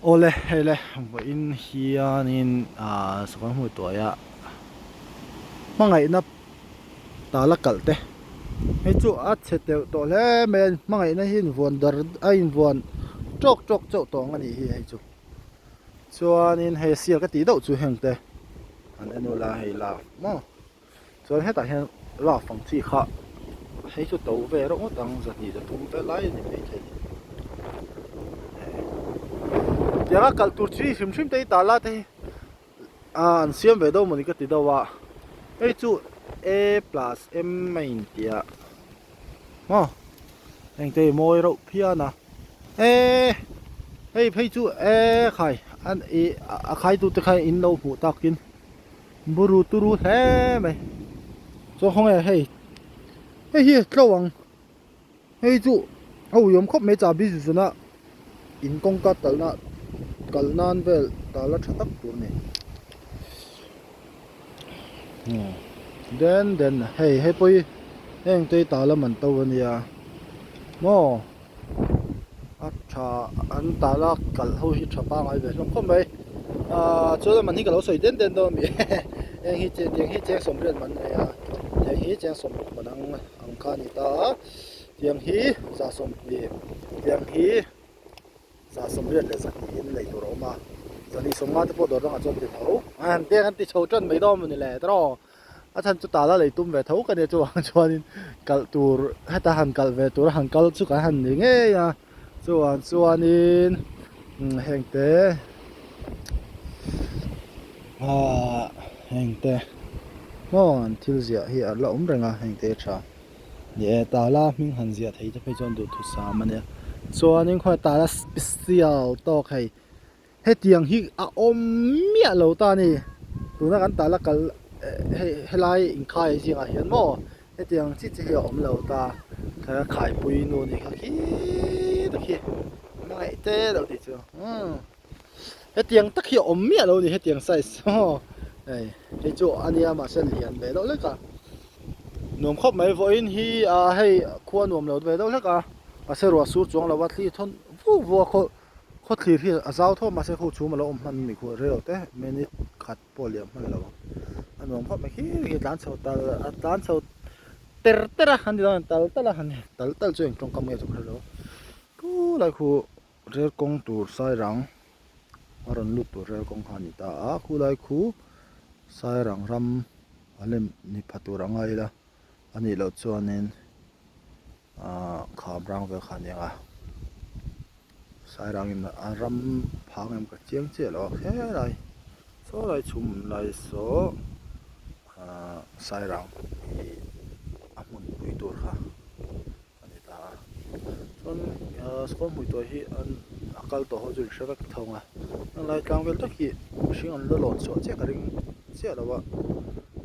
Awle hei le vawiin hianin ah sakawr hmui tuaia hmangaihna tala kalh te hei chu a chhe teuh tawh hle mai a hmangaihna hi invuan dar a invuan tawk tawk chauh tawh ang a nih hi hei chu chuanin hei sial ka tih deuh chu heng te an en ula hei love maw. Chuan hetah hian love ang chi kha hei chu to ve reuh ngawt ang zahnih zathum vel lai a ni maithei tianga kalh tur chi hrim hrim te hi tala te hi ah an siam ve deuh mawni ka ti deuh a hei chu a plus m a inti a maw heng te hi mawi reuh phian a e hei phei chu e khai an ih a khaitu te kha in lo hmuh takin. Buru turu hle mai chuan khawnge hei hei hi tlo ang hei chu a ui awm khawp mai chahbi zu zuna in kawngka talhna kal nan vel tala tha tak tur a ni den den hei hei pawh hi heng te hi tala man to a nia maw. A tha an tala kalh ho hi tha pangai ve hlawm khawp mai ahh chuan a man hi ka lo sawi den den dawn a mi heng hi tiang hi cheng sawmriat man a nei a tiang hi cheng sawmruk man ang ang kha a ni ta a tiang hi za sawmhnih tiang hi za sawmriat leh zahnih in lei tur a awm a zahnih sawmnga te pawh dawr dangah chuan ti tho a han tiang an ti chho tan mai dawn a ni le tawh. A chhan chu tala lei tum ve tho ka nia chuvang chuanin kalh tur heta han kalh ve tur a han kal chu kan han ni ngei a chuvang chuanin heng te ahh heng te maw an thil ziah hi a la awm reng a heng te tha ni e tala hming han ziah thei te phei chuan duhthusam a nia chuanin khawi tala special tawk hei. Hetiang hi a awm miah lo ta a ni. Tuna kan tala kal hei helai inkhai zingah hian maw hetiang chi chi hi a awm lo ta. Thla khaipui nu ni kha khi tak hi hmangaih te lo tih chu umm hetiang tak hi a awm miah lo a ni hetiang size maw hei hei chu a nia mahse lian ve deuh hlek a nuam khawp mai vawiin hi ah hei khua nuam lo ve deuh hlek a mahse ruah sur chuang lo a thli thawn vuk vuk a khaw Khaw thlir hi a zau tho mahse khaw chhum a lo awm hman a ni khuh rei lo te minute khat pawh liam hman lo ang a nuam khawp mai khi khi tlan chho tal a tlan chho ter ter a an ti dawn tal tal a ani tal tal chu eng tawngkam nge chu ka hre lo thu lai khu rel kawng tur sairang a rawn lut tur rel kawng kha a ni ta a khu lai khu sairang ram a lem ni pha tur a ngai ila a nih loh chuanin. Ahh kham rang vel kha a nia sairangin a ram phang em ka chiang chiah lo a khelai saw lai chhum lai saw ahh sairang hi a hmun pui tur kha a ni ta a chuan ahh school hmui tawh hi an a kal tawh ho chu in hre vek thung a helai tlang vel tak hi mihring an la lawn chhuah chiah ka ring chiah lo a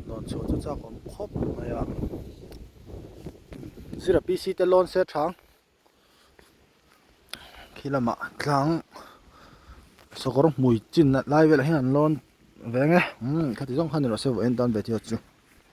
lawn chhuah chu chak awm khawp mai a. Zira PC te lawn se thang khi lamah tlang sakawr hmui chin lai velah hian an lawn ve ang e umm khati zawng kha ni rawh se vawiin tan ve thil chu.